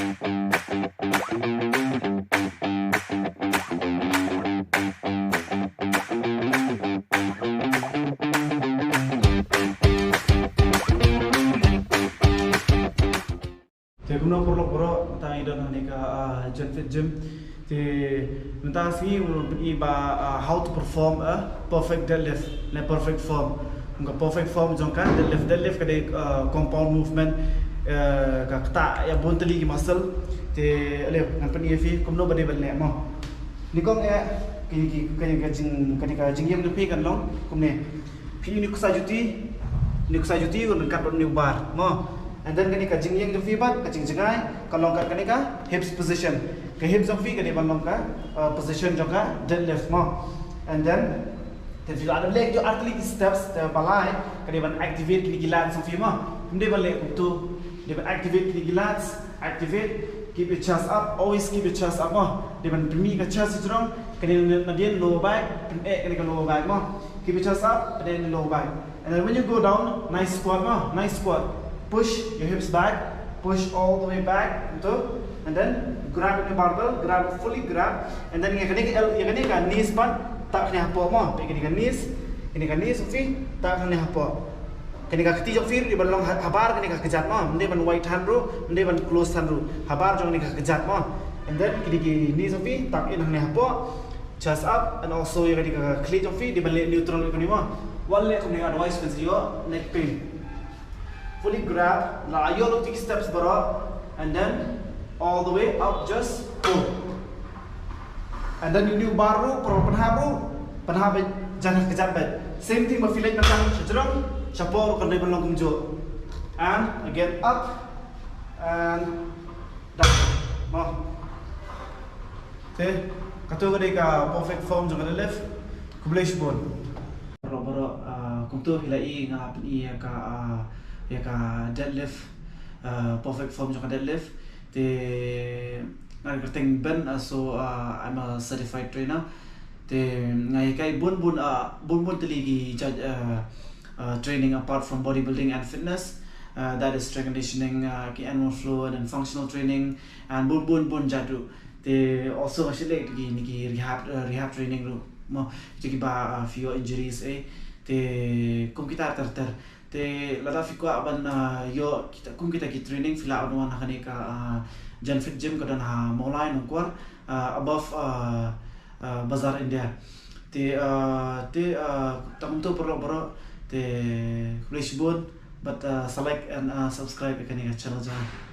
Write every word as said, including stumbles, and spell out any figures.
Te kumno paralok baroh, mynta ngi don ha kane ka, ah, Gen Fit Gym. Te mynta ka sngi ngan pyni ba, ah, how to perform a perfect deadlift, ne perfect form. Ka perfect form jong ka deadlift, deadlift ka dei, ah, compound movement, eh, ka ktah ïa bun tylli ki muscle. Te ale ngan pyni ïa phi kumno ba dei ban leh mo. Nyngkong eh, kane ka jing, kane ka jingïeng jong phi kan long kumne. Phi ïoh ïa une u ksa juti, une u ksa juti u ryngkat bad une u bar mo. And then kane ka jingïeng jong phi pat, ka jingjngai ka long kat kane ka hips position. Ka hips jong phi ka dei ban long ka, uh, position jong ka deadlift mo. And then te phi la dep leh ki ar tylli ki steps, te ba lai ka dei ban activate kine ki lats jong phi mo. Ym dei ban leh kumto, dei ban activate kine ki lats, activate, keep your chest up, always keep your chest up mo. Dei ban pynmih ka chest sha jrong, kane nadien lower back, pyneh kane ka lower back mo. Keep your chest up, pyneh kane lower back. And then when you go down, nice squat mo, nice squat. Push your hips back, push all the way back, kumto. And then grab the barbell, grab, fully grab. And then ïa kane ka el, ïa kane ka knees pat, tap kane hapoh mo. Peit kane ka knees, kane ka knees, okay, tap kane hapoh. Kane ka kti jong phi ruh dei ban long ha, habar kane ka kjat mo, ym dei ban wide than ruh, ym dei ban close than ruh. Habar jong kane ka kjat mo. And then kine ki knees jong phi tuck in hangne hapoh. Chest up, and also ïa kane ka khlieh jong phi dei ban leh neutral ïa kane mo. Wat leh kumne, otherwise phin sa ïoh neck pain. Fully grab, la ïoh lut ki steps baroh, and then all the way up, just pull. And then ïa une u bar ruh, pynhap ruh, pynhap beit jan ha kjat beit. Same thing ba phi leit mynta sha jrong, shapoh ruh kan dei ban long kumjuh. And again up and down. Mo. Te kato ka dei ka perfect form jong ka deadlift. Khublei shibun. Baroh baroh, ah, kumto phi la i, nga la pyni ïa ka, ah, ïa ka deadlift, ah, perfect form jong ka deadlift. Te nga kyrteng Ben, ah, so, ah, I'm a certified trainer. Te nga hikai bun bun, ah, bun bun tylli ki jait, ah, ah, training apart from bodybuilding and fitness. Ah, that is strength conditioning, ah, ki animal flow and then functional training and bun bun bun jait ruh. Te also nga shu leh kine ki rehab, ah, rehab training ruh mo. Kito kiba, ah, phi ïoh injuries eh. Te kum kita ter ter. Te lada phi kwah ban, ah, ïoh kita, kum kita ki training, phi lah ban wan ha kane ka, ah, Gen Fit Gym ka don ha Mawlai Nongkwar, ah, above, ah, ah, Bazar India. Te, ah, te, ah, tang kumto paralok baroh, te khublei shibun, bad, ah, sa like and, ah, subscribe ïa kane ka channel jong nga.